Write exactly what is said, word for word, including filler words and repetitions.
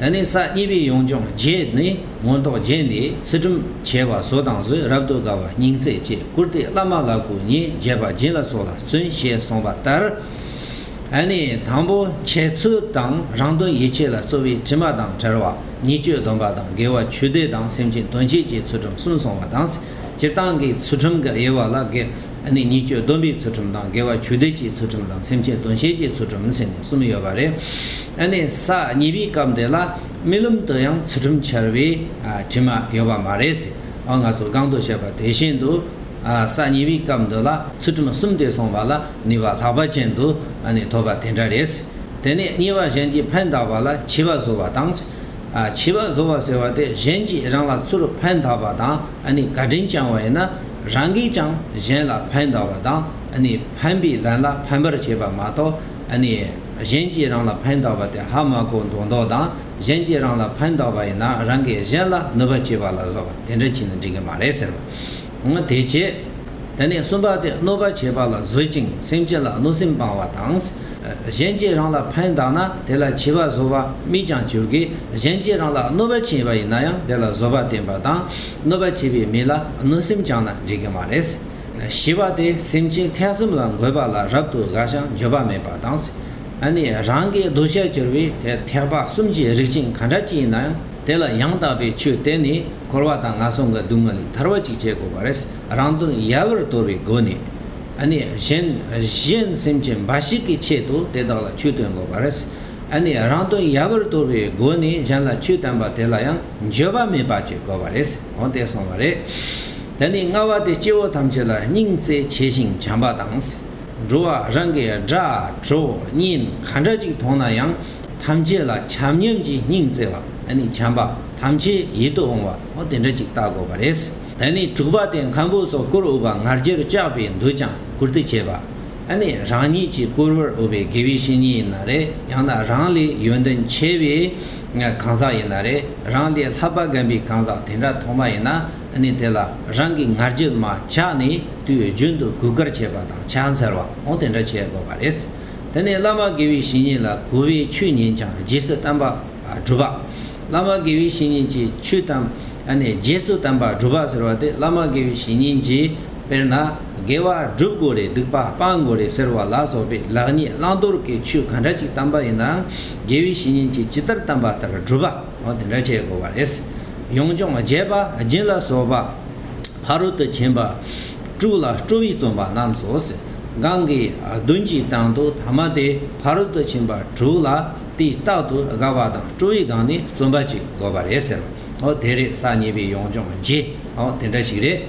ད་ནི་ས་གཉིས་པའི་ཡོངས་སྦྱོང་རྒྱན་ནི་མངོན་རྟོགས་རྒྱན་ལས། ཚུལ་ཁྲིམས་ཆེ་བ་བཟོ་དང་བཟོད། རབ་ཏུ་དགའ་བ་སྙིང་བརྩེ་བསྐྱེད། བཀུར་སྟི་བླ་མ་ལ་དགོས་ཉིད། བརྗེད་པ་སྦྱིན་ལ་སོགས་ལ་བརྩོན། ཞེས་གསུངས་པ་ལྟར། ཨ་ནི་དང་པོ་འཆད་ཚུལ་དང་རང་དོན་ཡིད་བྱེད་ལ་སོགས་པའི་དྲི་མ་དང་བྲལ་བ། ཉེས་སྤྱོད་སྡོམ་པ་དང་དགེ་བ་ཆོས་སྡུད་དང་སེམས་ཅན་དོན་བྱེད་ཀྱི་ཚུལ་ཁྲིམས་གསུམ་གསུངས་པ་དང་། སྤྱིར་བཏང་གི་ཚུལ་ཁྲིམས་ཀྱི་དབྱེ་བ་ལ་དགེ་ཨ་ནི་ཉེས་སྤྱོད་སྡོམ་པའི་ཚུལ་ཁྲིམས་དང་དགེ་བ་ཆོས་སྡུད་ཀྱི་ཚུལ་ཁྲིམས་དང་སེམས་ཅན་དོན་བྱེད་ཀྱི་ཚུལ་ཁྲིམས་ཟེར་ནས་གསུམ་ཡོད་པ་རེད། ཨ་ནི་ས་གཉིས་པའི་སྐབས་འདི་ལ་རྨི་ལམ་དུ་ཡང་ཚུལ་ཁྲིམས་འཆལ་བའི་ཨ་དྲི་མ་ཡོད་པ་མ་རེད་ཟེར། ཨ་ང་ཚོ་གོང་དུ་བཤད་པ་དེ་བཞིན་དུ། ཨ་ས་གཉིས་པའི་སྐབས་འདི་ལ་ཚུལ་ཁྲིམས་གསུམ་དེ་སྲུང་བ་ལ་ནུས་པ་ལྷག་པ་ཅན་དུ་ཨ་ནི་ཐོབ་པ་དེ་འདྲ་རེད། དེ་ནས་གཉིས་པ་གཞན་གྱིས་ཕན་བཏགས་པ་ལ་མཆིས་པ་བཟོ་བ་དང་། ཨ་མཆིས་པ་བཟོ་བ་ཟེར་བ་དེ་གཞན་གྱིས་རང་ལ་ཚུར་ཕན་བཏགས་པ་དང་ཨ་ནི་བཀའ་དྲིན་བསྐྱངས་པ་ཡིན་ན། རང་གིས་ཀྱང་གཞན་ལ་ཕན་བཏགས་པ་དང་ཨ་ནི་ཕན་པའི་ལན་ལ་ཕན་པར་བྱེད་པ་མ་གཏོགས། ཨ་ནི་གཞན་གྱིས་རང་ལ་ཕན་བཏགས་པ་དེ་ཧ་མ་གོ་མདོག་མདོག་དང་། གཞན་གྱིས་རང་ལ་ཕན་བཏགས་པ་ཡིན་ན་རང་གིས་གཞན་ལ་གནོད་པ་བྱེད་པ་ལ་བཟོ་བ་དེ་འདྲ་བྱས་ན་འགྲིག་གི་མ་རེད་ཟེར་བ། འོ་དེ་བྱས། དེ་ནས་གསུམ་པ་དེ་གནོད་པ་བྱེད་པ་ལ་བཟོད་ཅིང་སེམས་ཅན་ལ་གནོད་སེམས་སྤང་བ་དང་། གཞན་གྱིས་རང་ལ་ཕན་བཏགས་ན་དེ་ལ་མཆིས་པ་བཟོ་བ་སྨོས་ཀྱང་འགྱུར་གྱི། གཞན་གྱིས་རང་ལ་གནོད་པ་བྱས་པ་ཡིན་ན་ཡང་དེ་ལ་བཟོད་པ་བསྟེན་པ་དང་། གནོད་པ་བྱས་པའི་མི་ལ་གནོད་སེམས་བཅངས་ན་འགྲིག་གི་མ་རེད། བཞི་པ་དེ་སེམས་ཅན་ཐེག་གསུམ་ལ་འགོད་པ་ལ་རབ་ཏུ་དགའ་ཞིང་འགྱོད་པ་མེད་པ་དང་། ཨ་ནི་རང་གི་འདོད་བྱར་གྱུར་པའི་ཐེག་པ་གསུམ་གྱི་རིགས་ཅན་གང་འདྲ་ཅིག་ཡིན་ན་ཡང་། དེ་ལ་ཡང་དག་པའི་ཆོས་བསྟན་ནས་འཁོར་བ་དང་ངན་སོང་གི་སྡུག་བསྔལ་ལས་ཐར་བ་ཅིག་བྱེད་དགོས་པ་རེད། རང་དོན་ཡལ་བར་དོར་བའི་སྒོ་ནས། ཨ་ནི་གཞན་གཞན་སེམས་ཅན་འབའ་ཞིག་གི་ཆེད་དུ་དེ་དག་ལ་ཆོས་སྟོན་དགོས་པ་རེད། ཨ་ནི་རང་དོན་ཡལ་བར་དོར་བའི་སྒོ་ནས་གཞན་ལ་ཆོས་བསྟན་པ་དེ་ལ་ཡང་འགྱོད་པ་མེད་པ་བྱེད་དགོས་པ་རེད། འོ་དེ་གསུངས་པ་རེད། དེ་ནས་ལྔ་བ་དེ་སྐྱེ་བོ་ཐམས་ཅད་ལ་སྙིང་བརྩེ་ཆེ་ཞིང་བྱམས་པ་དང་། འགྲོ་བ་རང་གི་དགྲ་གྲོགས་གཉེན་ག་འདྲ་ཅིག་མཐོང་ན་ཡང་། ཐམས་ཅད་ལ་ཆ་མཉམ་གྱི་སྙིང་བརྩེ་བ། ཨ་ནི་བྱམས་པ། ཐམས་ཅད་ཡིད་དུ་འོང་བ། འོ་དེ་འདྲ་ཅིག་བལྟ་དགོས་པ་རེད། དེ་ནས་དྲུག་པ་དེ་མཁན་པོ་སོགས་བཀུར་འོས་པ་ང་རྒྱལ་བཅག་པས་འདོད་ཀྱང་བཀུར་སྟི་བྱེད་པ། ཨ་ནི་རང་ཉིད་ཀྱིས་བཀུར་འོས་པའི་དགེ་བའི་བཤེས་གཉེན་ཡིན་ན་རེད། ཡང་ན་རང་ལས་ཡོན་ཏན་ཆེ་བའི་གང་ཟག་ཡིན་ན་རེད། རང་ལས་ལྷག་པ་རྒན་པའི་གང་ཟག་དེ་འདྲ་མཐོང་བ་ཡིན་ན། ཨ་ནི་དེ་ལ་རང་གི་ང་རྒྱལ་མ་ཆགས་ནས་དུས་རྒྱུན་དུ་གུས་བཀུར་བྱེད་པ་དང་ཕྱག་འཚལ་བ། འོ་དེ་འདྲ་བྱེད་དགོས་པ་རེད། དེ་ནས་བླ་མ་དགེ་བའི་བཤེས་གཉེན་ལ་གུས་པས་ཆོས་ཉན་ཅིང་རྗེས་སུ་བསྟན་པ་སྒྲུབ་པ། བླ་མ་དགེ་བའི་བཤེས་གཉེན་གྱིས་ཆོས་དང་། ཨ་ནི་རྗེས་སུ་བསྟན་པ་སྒྲུབ་པ་ཟེར་བ་དེ་བླ་མ་དགེ་བའི་བཤེས་གཉེན་གྱིས་དཔེར་ན་དགེ་བ་སྒྲུབ་དགོས་རེད། སྡིག་པ་སྤང་དགོས་རེད་ཟེར་བ་ལ་སོགས་པའི་ལེགས་ཉེས་བླང་དོར་གྱི་ཆོས་ག་འདྲ་ཅིག་བསྟན་པ་ཡིན་ནའང་དགེ་བའི་བཤེས་གཉེན་གྱིས་ཇི་ལྟར་བསྟན་པ་ལྟར་སྒྲུབ་པ། འོ་དེ་འདྲ་བྱེད་དགོས་པ་རེད། ཡོངས་སྦྱོང་རྒྱས་པ་སྦྱིན་ལ་སོགས་པ། ཕ་རོལ་ཏུ་ཕྱིན་པ་དྲུག་ལ་སྤྲོ་བས་བརྩོན་པ་རྣམས་སོ། གང་གི་དོན་གྱི་སྟེང་དུ་ཐ་མ་དེ་ཕ་རོལ་ཏུ་ཕྱིན་པ་དྲུག་ལ་དེ་རྟག་ཏུ་དགའ་བ་དང་སྤྲོ་བའི་སྒང་ནས་བརྩོན་པ་བྱེད་དགོས་པ་རེད་ཟེར། འོ་དེ་རེད། ས་གཉིས་པའི་ཡོངས་སྦྱོང་རྒྱས། འོ་དེ་འདྲ་ཞིག་རེད།